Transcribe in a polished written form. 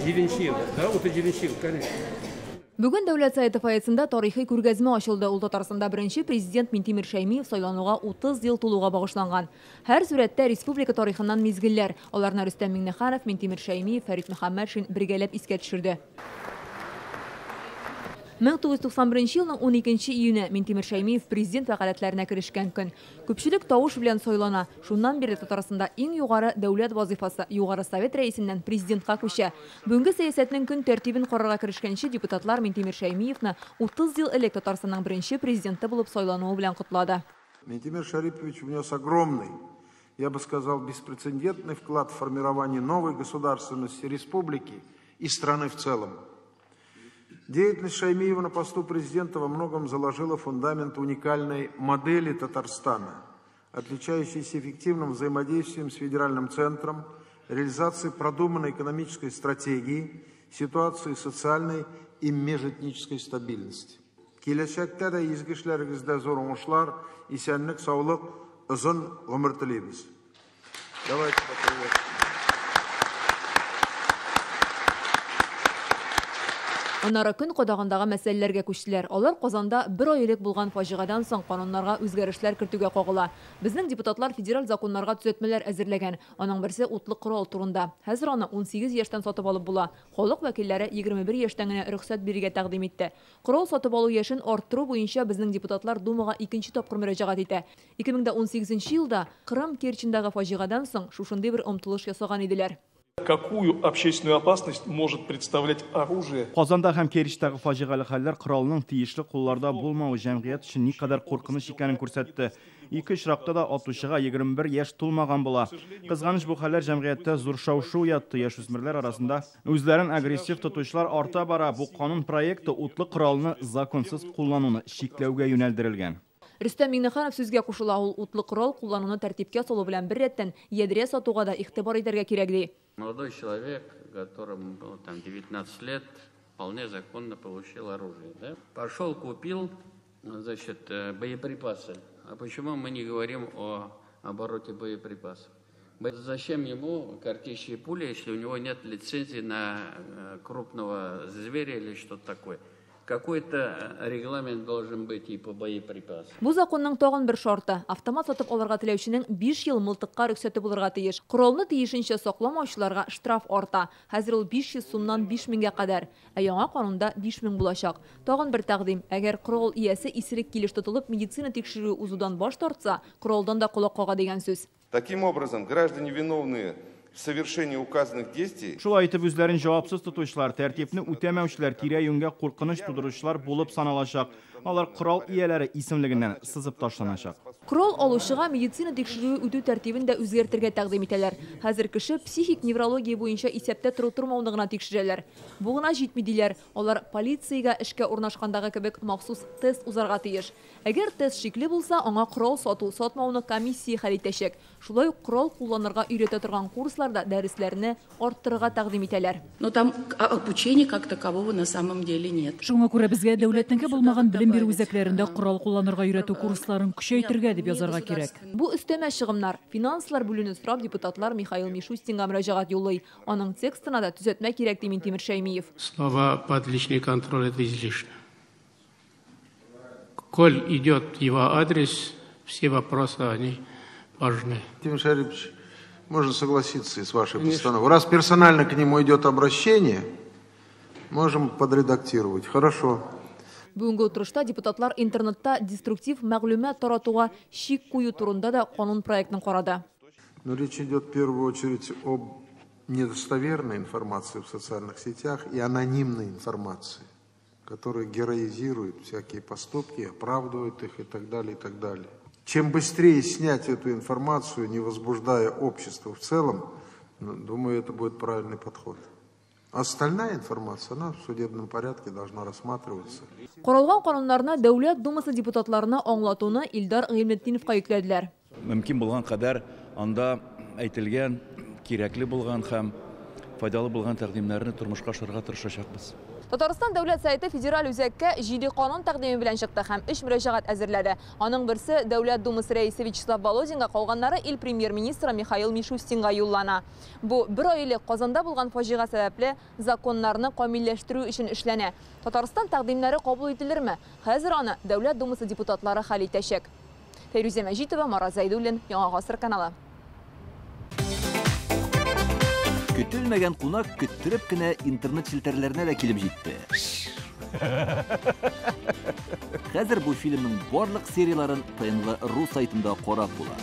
37 ел, да, 37 ел, конечно. Бүген Дәүләт Советы фойесында тарихи күргәзмә ачылды. Ул Татарстанда беренче президент Минтимер Шәймиев сайлануга 30 ел тулуга багышланган. Һәр сурәттә республика тарихыннан мизгелләр. Аларны Рөстәм Миңнеханов, Минтимер Шәймиев, Фәрит Мөхәммәтшин бергәләп искә төшерде. 1991 елның 12 июне Минтимер Шәймиев президент вәкаләтләренә керешкән көн. Күпчелек тавыш белән сайлана. Шуннан бирле Татарстанда иң югары дәүләт вазифасы Югары Совет рәисеннән президентка күчә. Бүгенге сәясәтнең көн тәртибен карарга керешкәнче депутатлар Минтимер Шәймиевны 30 ел элек Татарстанның беренче президенты булып сайлануы белән котлады. Минтимер Шарипович внес огромный, я бы сказал, беспрецедентный вклад в формирование новой государственности республики и страны в целом. Деятельность Шаймиева на посту президента во многом заложила фундамент уникальной модели Татарстана, отличающейся эффективным взаимодействием с федеральным центром, реализацией продуманной экономической стратегии, ситуации социальной и межэтнической стабильности. Киләчәктә дә изге эшләрегездә зур уңышлар, исәнлек, саулык, озын гомер телибез. Давайте поприветствуем. Аннары көн кадагындагы мәсьәләләргә күчтеләр. Алар Казанда бер ай элек булган фаҗигадан соң кануннарга үзгәрешләр кертүгә кагыла. Безнең депутатлар федераль законнарга төзәтмәләр әзерләгән. Аның берсе утлы корал турында. Хәзер аны 18 яшьтән сатып алып була. Халык вәкилләре 21 яшьтән генә рөхсәт бирергә тәкъдим итте. Корал сатып алу яшен арттыру буенча безнең депутатлар Думага икенче тапкыр мөрәҗәгать итә. 2018 елда Кырым Керчендәге фаҗигадан соң шушындый бер омтылыш ясаган иделәр. Какую общественную опасность может представлять оружие? Казанда һәм Керчьтәге фаҗигале хәлләр коралның тиешле кулларда булмавы җәмгыять өчен никадәр куркыныч икәнен күрсәтте. Ике очракта да атучыга 21 яшь тулмаган була. Кызганыч, бу хәлләр җәмгыятьтә зур шау-шу уятты. Яшүсмерләр арасында үзләрен агрессив тотучылар арта бара. Бу канун проекты утлы коралны законсыз куллануны чикләүгә юнәлдерелгән. Рөстәм Миңнеханов сүзгә кушыла. Ул утлы корал куллануны тәртипкә салу белән беррәттән ядрә сатуга да игътибар итәргә кирәк ди. Молодой человек, которому было там 19 лет, вполне законно получил оружие. Да? Пошел, купил, значит, боеприпасы. А почему мы не говорим о обороте боеприпасов? Зачем ему картечные пули, если у него нет лицензии на крупного зверя или что-то такое? Какой-то регламент должен быть и по боеприпасам. Бу законның тагын бер шарты. Автомат сатып алырга теләүченең 5 ел мылтыкка рөхсәте булырга тиеш. Коралны тиешенчә сакламаучыларга штраф арта. Хәзер ул 500 сумнан 5000гә кадәр. Ә яңа канунда 5000 булачак. Тагын бер тәкъдим. Әгәр корал иясе исерек килеш тотылып медицина тикшерүе узудан баш тартса, коралдан да колак кага дигән сүз. Таким образом, граждане, виновные в совершении указанных действий. Шулай итеп, үзләрен җавапсыз тотучылар, тәртипне үтәмәүчеләр, тирә-юньгә куркыныч тудыручылар булып саналачак. Алар корал ияләре исемлегеннән сызып ташланачак. Корал алучыга медицина тикшерүе үтү тәртибен дә үзгәртергә тәкъдим итәләр. Хәзер кеше психик неврология буенча исәптә тору-тормауны гына тикшерәләр. Бу гына җитми диләр. Алар полициягә эшкә урнашкандагы кебек махсус тест узарга тиеш. Әгәр тест шикле булса, аңа корал сату-сатмауны комиссия хәл итәчәк. Шулай ук корал кулланырга өйрәтә торган курсларда дәресләрне арттырырга тәкъдим итәләр. Но там обучения как такового на самом деле нет. Шуңа күрә безгә дәүләтнеке булмаган белем бирү үзәкләрендә корал кулланырга өйрәтү курсларын көчәйтергә дип язарга кирәк. Бу өстәмә чыгымнар. Финанслар бүлүне сорап депутатлар Михаил Мишустинга мөрәҗәгать юллый. Аның текстына да төзәтмә кирәк ди Минтимер Шәймиев. Слова под личный контроль это излишне. Коль идет его адрес, все вопросы они важны. Тимур Шарипович, можно согласиться и с вашей постановкой. Раз персонально к нему идет обращение, можем подредактировать. Хорошо. Бүгенге утырышта депутатлар интернетта деструктив мәгълүмат таратуга чик кую турында да канун проектын карады. Но речь идет в первую очередь об недостоверной информации в социальных сетях и анонимной информации, которая героизирует всякие поступки, оправдывает их и так далее, и так далее. Чем быстрее снять эту информацию, не возбуждая общество в целом, думаю, это будет правильный подход. Остальная информация, она в судебном порядке должна рассматриваться. Каралган кануннарны Дәүләт Думасы депутатларына аңлатуны Илдар Гыйльметдиновка йөкләделәр. Мөмкин булган кадәр анда әйтелгән, кирәкле булган һәм Файдалы булган тәкъдимнәрне тормышка ашырырга тырышачакбыз. Татарстан Дәүләт Советы федераль үзәккә 7 канун тәкъдиме белән чыкты һәм 3 мөрәҗәгать әзерләде. Аның берсе Дәүләт Думасы рәисе Вячеслав Володинга, калганнары ил премьер-министры Михаил Мишустинга юллана. Бу бер ай элек Казанда булган фаҗига сәбәпле законнарны камилләштерү өчен эшләнә. Татарстан тәкъдимнәре кабул ителерме? Хәзер аны Дәүләт Думасы депутатлары хәл итәчәк. Фәйрүзә Мәҗитова, Марат Зәйдуллин, Яңа Гасыр каналы. Көтелмәгән кунак көттереп кенә интернет челтәрләренә дә килеп җитте. Хәзер бу фильмның барлык серияләрен ТНВ ру сайтында карап була.